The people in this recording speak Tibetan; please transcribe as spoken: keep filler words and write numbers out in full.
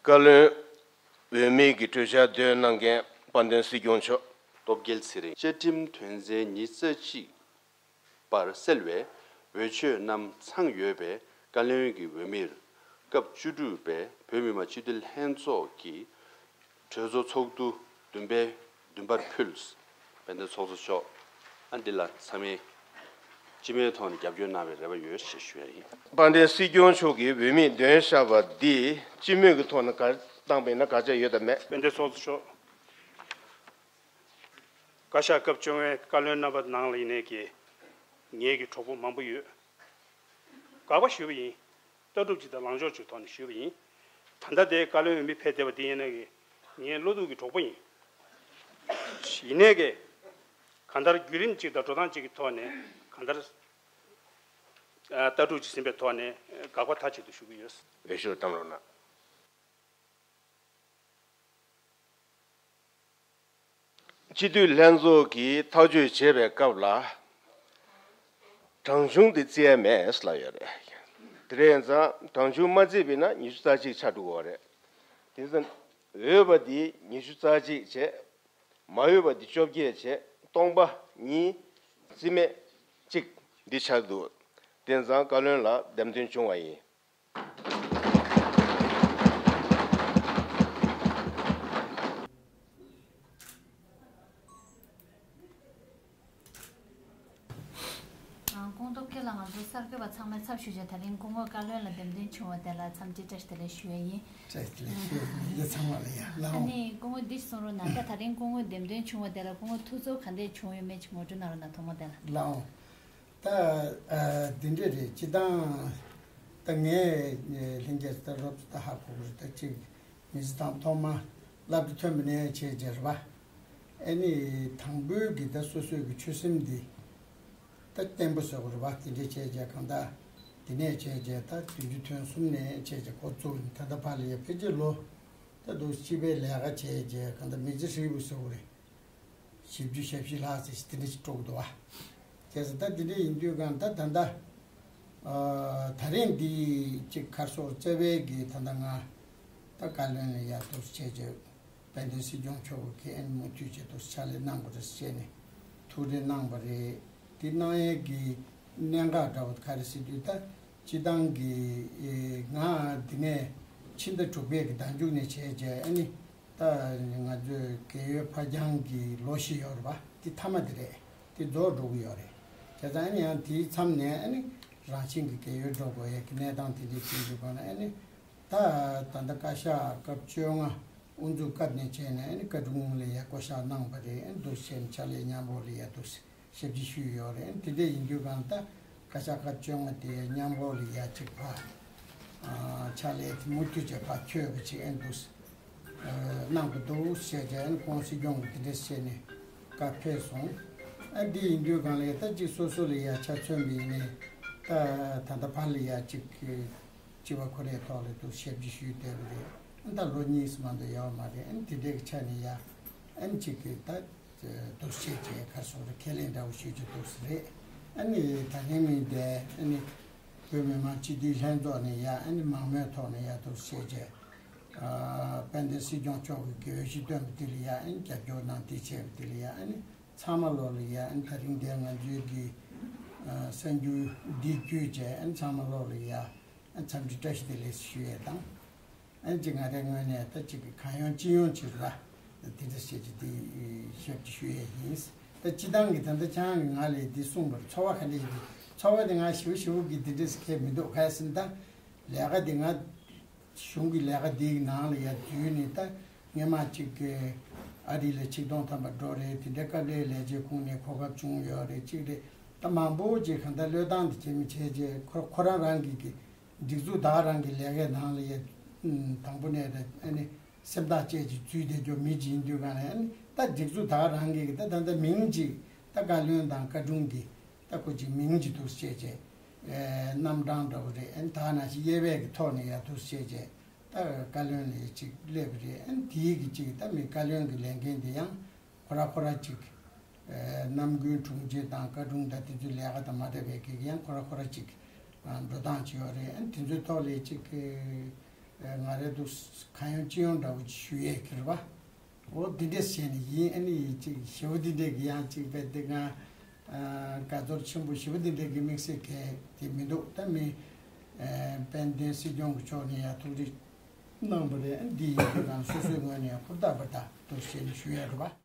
བཀའ་བློན་འོས་མི་གི་གྲོས་འཆར་འདོན་གནང་མཁན་དཔལ་ལྡན་སྲིད་སྐྱོང་མཆོག་སྟོབས་རྒྱལ་ཚེ་རིང་། བཅའ་ཁྲིམས་དོན་ཚན་ཉི་ཤུ་རྩ་གཅིག་པར་གསལ་བའི་འོས་ཆོས་རྣམས་ཚང་ཡོད་པའི་བཀའ་བློན་གྱི་འོས་མིར་སྐབས་བཅུ་དྲུག་པའི་བོད་མི་མང་སྤྱི་འཐུས་ལྷན་ཚོགས་ཀྱི་གྲོས་ཚོགས་ཚོགས་འདུ་བདུན་པའི་བདུན་པར་ཕུལ། དཔལ་ལྡན་ཚོགས་གཙོ་མཆོག་ཨ་འདི་ལ་ཚང་མས་སྤྱི་མོས་ཐོག་ནས་རྒྱབ་སྐྱོར་གནང་བའི་རེ་བ་ཡོད་ཞེས་ཞུ་ཡ་ཡིན། དཔལ་ལྡན་སྲིད་སྐྱོང་མཆོག་གིས་འོས་མི་འདོན་བཞག་པ་འདི་སྤྱི་མོས་ཀྱི་ཐོག་ནས་ག་བཏང་པ་ཡིན་ན་དགག་བྱ་ཡོད་དམ་མེད། དཔལ་ལྡན་ཚོགས་གཙོ་མཆོག་བཀའ་ཤག་སྐབས་བཅོ་ལྔའི་བཀའ་བློན་རྣམ་པ་ནང་ལ་ཡིན་ནའི་གི་ངེད་ཀྱི་གྲོགས་པོ་མང་པོ་ཡོད། དགག་པ་ཞུས་པ་ཡིན། ལྟ་གྲུབ་ཅིག་དང་ལངས་ཕྱོགས་ཅིག་ཐོག་ནས་ཞུས་པ་ཡིན། ད་ལྟ་དེའི་བཀའ་བློན་འོས་མི་ཕེབས་བསྡད་པ་འདི་ཡིན་ན་གི་ངའི་བློ་ཐུག་གི་གྲོགས་པོ་ཡིན། ཡིན་ནའི་གི་གང་ལྟར་བརྒྱུད་རིམ་ཅིག་དང་འགྲོ་སྟངས་ཅིག་གི་ཐོག་ནས་གང་ལྟར་ཨ་ལྟ་གྲུབ་ཅིག་ཟིན་པའི་ཐོག་ནས་དགག་པ་མཐའ་གཅིག་ཏུ་ཞུ་གི་ཡོད། འོས་ཤོག་བཀྲམ་རོགས་གནང་། སྤྱི་འཐུས་ལྷན་ཚོགས་ཀྱིས་ཐག་གཅོད་བྱེད་པའི་སྐབས་ལ། གྲངས་ཆུང་དེ་བརྩི་ཡ་མེད་ལབ་ཡོད་རེད། དེ་རེད་ཙང་གྲངས་ཆུང་མ་བརྩིས་པ་ཡིན་ན་ཉི་ཤུ་རྩ་གཅིག་ཆགས་འགྲོ་གི་རེད། དེ་ཙང་འོས་པ་དེ་ཉི་ཤུ་རྩ་གཅིག་བྱས། མ་འོས་པ་དེ་བཅོ་བརྒྱད་བྱས། སྟོང་པ་གཉིས། རྩིས་མེད་གཅིག་འདི་ཆགས་འདུག་དེ་ཙང་བཀའ་བློན་ལ་འདེམས་ཐོན་བྱུང་བ་ཡིན། ཨ། སྐུ་ངོ་སྟོབས་རྒྱལ་ལགས། ང་ཚོ་གསར་འགོད་པ་ཚང་མའི་ཚབ་ཞུས་བྱས་ད་རིང་སྐུ་ངོ་བཀའ་བློན་ལ་འདེམས་ཐོན་བྱུང་བ་དེ་ལ་འཚམས་འདྲི་བཀྲ་ཤིས་བདེ་ལེགས་ཞུ་ཡ་ཡིན། བཀྲ་ཤིས་བདེ་ལེགས་ཞུ་ཡ་ཡིན། ཚང་མ་ལ་ཡ་ལགས་འོང་། ཨ་ནི་སྐུ་ངོ་འདི་གསུང་རོགས་གནང་། ད་ད་རིང་སྐུ་ངོ་འདེམས་ཐོན་བྱུང་བ་དེ་ལ་སྐུ་ངོ་ཐུགས་ཚོར་ག་འདྲས་བྱུང་ཡོད་མེད་ཅིག་ངོ་སྤྲོད་གནང་རོགས་གནང་ཐོག་མ་དེ་ལ། ལགས་འོང་། ད་ཨ་འདི་འདྲས་རེད། སྤྱི་བཏང་ད་ངས་ལྷན་རྒྱས་ད་རོབ་ཙམ་ད་ཧ་གོ་གི་རེད། ད་གཅིག་མི་ཚེ་དང་ཐོག་མ་སློབ་གྲྭ་ཐོན་པ་ནས་བྱས་རྗེས་རེད་པ། ཨ་ནི་དང་པོའི་གི་ད་སོ་སོའི་གི་ཆོད་སེམས་འདི་ད་བརྟན་པོ་བཟོ་དགོས་རེད་པ། དེ་འདྲས་བྱས་རྗེས་གང་ལྟར་དེ་ནས་བྱས་རྗེས་ད་བདུན་ཅུ་དོན་གསུམ་ནས་བྱས་རྗེས་འགོ་བཙུགས་ནས་ད་ལྟ་བར་ལ་ཡ་ཕལ་ཆེར་ལོ་ད་དུང་སྤྱི་པའི་ལས་ཀ་བྱས་རྗེས་གང་ལྟར་མི་ཚེ་ཧྲིལ་པོ་བཟོ་དགོས་རེད། བཞི་བཅུ་ཞེ་བཞི་ལྷག་ཙམ་ཞིག་དེ་འདྲ་ཞིག་འགྲོ་གི་འདུག་བ། བྱས་ཙང་ད་དེ་འདྲ་ཡིན་དུས་གང་ད་ད་ལྟ་ཨ་ད་རིང་འདི་གཅིག་ག་རེ་ཟེར་རྩ་བའི་གི་ད་ལྟ་ང་ད་བཀའ་བློན་ལ་ཡར་འདུག་སེ་བྱས་རྗེས་དཔལ་ལྡན་སྲིད་སྐྱོང་མཆོག་གིས་ཨ་ནི་མུ་མཐུད་བྱས་འདུག་སེ་ཕྱག་ལས་གནང་དགོས་རེད་ཟེར་ནས་ཐུགས་རེ་གནང་བ་རེད། དེ་གནང་ཡས་ཀྱི་གནད་འགག་འདྲ་བོ་ག་རེ་ཟེར་དུས་ད་སྤྱི་བཏང་གི་ཨེ་ང་འདི་ནས་ཕྱི་ཟླ་དྲུག་པའི་གི་ཟླ་མཇུག་ནས་བྱས་རྗེས་ཨ་ནི། ད་ང་ཚོས་རྒས་ཡོལ་ཕར་འགྱངས་ཀྱི་ལོ་བཞི་ཡོད་རེད་པ། དེ་མཐའ་མ་དེ་རེད། དེ་རྫོགས་འགྲོ་གི་ཡོད་རེད། བྱས་ཙང་ཨ་ནི་ཡང་དེའི་མཚམས་ནས་ཨ་ནི་རང་བཞིན་གྱི་རྒས་ཡོལ་འགྲོ་དགོས་ཡས་ཀྱི་གནས་སྟངས་དེ་འདྲ་ཅིག་འདུག་ག་ན་ཨ་ནི་ད་ད་ལྟ་བཀའ་ཤག་སྐབས་བཅོ་ལྔ་དབུ་འཛུགས་སྐབས་ནས་བྱས་ནས་ཨ་ནི་བཀའ་དྲུང་ལ་ཡ་བསྐོ་བཞག་གནང་བ་རེད། ཨ་ནི་འདུག་སེ་བྱས་ནས་ཕྱག་ལས་མཉམ་པོ་ལ་ཡ་འདུག་སེ་ཞབས་ཕྱི་ཞུས་ཡོད་རེད། དེ་འདྲ་ཡིན་དུས་གང་ལྟར་བཀའ་ཤག་སྐབས་བཅོ་ལྔ་དེ་མཉམ་པོ་ལ་ཡ་གཅིག་ཕར་ཨ་ཕྱག་ལས་དེ་མུ་མཐུད་བྱས་ཕར་འཁྱོལ་བ་ཅིག་ཨེ་འདུག་ཨ་གནང་གི་འདུག་བཤད་བྱས་ཨ་ནི་ཁོང་སྲིད་སྐྱོང་གིས་དེ་འདྲ་བཤད་ནས་བཀའ་ཕེབས་སོང་། ཨ་འདི་ཡིན་དུས་གང་ལ་ཡ་ད་གཅིག་སོ་སོ་ལ་ཡ་ཆ་མཚོན་པ་ཡིན་ནའི་ད་ད་ལྟ་ཕར་ལ་ཡ་གཅིག་སྤྱི་བ་ཁོ་རའི་ཐོག་ལ་འདུག་ཞབས་ཕྱི་ཞུས་བསྡད་པ་རེད། ཨ་ད་ལོ་གཉིས་སུ་མ་གཏོགས་ཡོད་མ་རེད། ཨ་དེ་འདྲའི་ཆ་ནས་ཡ་ཨ་གཅིག་གི་ད་འདུག་བྱས་བྱས་ག་སོགས་རེད། ཁས་ལེན་འདྲ་བོ་ཞུས་ཀྱི་འདུག་སེ་རེད། ཨ་ནི་ད་ལན་མི་འདས་ཨ་ནི་བོད་མི་མང་སྤྱི་འཐུས་ལྷན་ཚོགས་ནས་ཡ་ཨ་ནི་མང་མོས་ཐོག་ནས་ཡ་འདུག་བྱས་བྱས་དཔལ་ལྡན་སྲིད་སྐྱོང་མཆོག་གིས་འོས་གཞི་བཏོན་པ་དེ་ལ་ཡ་ཨ་ནི་རྒྱབ་སྐྱོར་གནང་དེ་བྱས་པ་དེ་ལ་ཡ་ཨ་ནི་ཚང་མ་ལོག་ལ་ཡ་ཨ་ནི་ད་རིང་འདིར་ང་ཚོའི་གི་གསར་འགྱུར་འདི་བརྒྱུད་བྱས་ཨ་ནི་ཚང་མ་ལོག་ལ་ཡ་ཨ་ནི་འཚམས་འདྲི་བཀྲ་ཤིས་བདེ་ལེགས་ཞུ་ཡས་དང་། ཨ་ཅིག་ང་རའི་ངོས་ནས་ད་ཅིག་གང་ཡོང་ཅི་ཡོང་ཅིག་ར་དེ་འདྲ་བཤད་ཀྱི་དེ་ཞབས་ཀྱི་ཞུ་ཡས་ཡིན། ད་སྤྱི་བཏང་གི་ད་ལྟ་ཁྱེད་རང་གི་ང་ལ་འདི་གསུངས་པར་ཚོར་བ་ག་འདྲ་ཞིག་འདུག་ཚོར་བ་དེ་ང་ཞིབ་ཞིབ་ཀྱི་དེ་འདྲ་ཞིག་ཁས་མི་འདུག་ག་ཟེར་ན་ད་ལས་ཀ་དེ་ང་གཞུང་གི་ལས་ཀ་འདིའི་ནང་ལ་ཡར་འཛུལ་ནས་ད་སྔོན་མ་ཅིག་གི་ཨ་རི་ལ་ཆིག་སྟོང་ཐམ་པ་འགྲོ་རེད། དེ་འདྲའི་སྐབས་ལའི་ལས་བྱེད་ཁོངས་ནས་གོ་སྐབས་བྱུང་ཡོད་རེད། གཅིག་རེད། ད་མང་པོ་ཅིག་གང་ལྟར་བློས་བཏང་དེ་བྱེད་མི་བྱས་རྗེས་ཁོ་ཁོ་རང་རང་གི་གི་སྒྲིག་འཛུགས་ད་ག་རང་གི་ལས་ཀའི་ནང་ལ་ཡ་དང་པོ་ནས་ད་ཨ་ནི་སེམས་ཐག་བཅད་ཅིག་འཛུལ་བསྡད་རྒྱུ་མི་ཅིག་ཡིན་དུས་གང་ལ་ཨ་ནི་ད་སྒྲིག་འཛུགས་ད་ག་རང་གི་ད་ད་ལྟ་མིང་ཅིག་ད་བཀའ་བློན་དང་བཀའ་དྲུང་གི་ད་ཁོ་ཅིག་མིང་ཅིག་འདུག་བཤད་བྱས་རྣམ་གྲངས་འདྲ་བོ་རེད། ཨ་ནི་ད་ནང་བཞིན་དབྱེ་བའི་གི་ཐོག་ནས་ཡ་འདུག་བཤད་བྱས་ད་བཀའ་བློན་ལ་ཡ་ཅིག་སླེབས་པ་རེད། ཨ་ནི་དེའི་གི་ཅིག་ད་མི་བཀའ་བློན་གི་ལས་འགན་དེ་ཡང་ཁོ་ར་ཁོ་ར་ཅིག་རྣམ་ཀུན་དྲུང་ཆེ་དང་བཀའ་དྲུང་དང་དེ་ཚོའི་ལས་ཀ་དང་མ་འདྲ་བའི་གེགས་ཡང་ཁོ་ར་ཁོ་ར་ཅིག་འགྲོ་སྟངས་ཅིག་ཡོད་རེད། ཨ་ནི་དེ་ཚོའི་ཐོག་ལས་ཅིག་ ང་རེ་འདུག་གང་ཡོང་ཅི་ཡོང་འདྲ་བོ་ཅིག་ཞུ་ཡས་ཀྱི་རེད་པ། འོ་འདི་འདྲས་བྱས་ནས་ཡིན། ཨ་ནི་ཅིག་ཞེ་པོ་འདི་འདྲས་ཀྱི་ཡང་ཅིག་དཔེ་འདི་ང་དགའ་ཚོར་ཆེན་པོ་ཞེ་པོ་འདི་འདྲས་ཀྱི་དམིགས་བསལ་གལ་དེ་མི་འདུག་ད་མི་དཔལ་ལྡན་སྲིད་སྐྱོང་གི་ཕྱོགས་ནས་ཡང་ཐུགས་རྗེ་གནང་བ་རེད། འདི་ཡིན་དུས་ང་སོ་སོའི་ངོས་ནས་ཧུར་ཐག་པ་ད་འདུག་བྱས་ནས་ཞུ་ཡས་རེད་པ།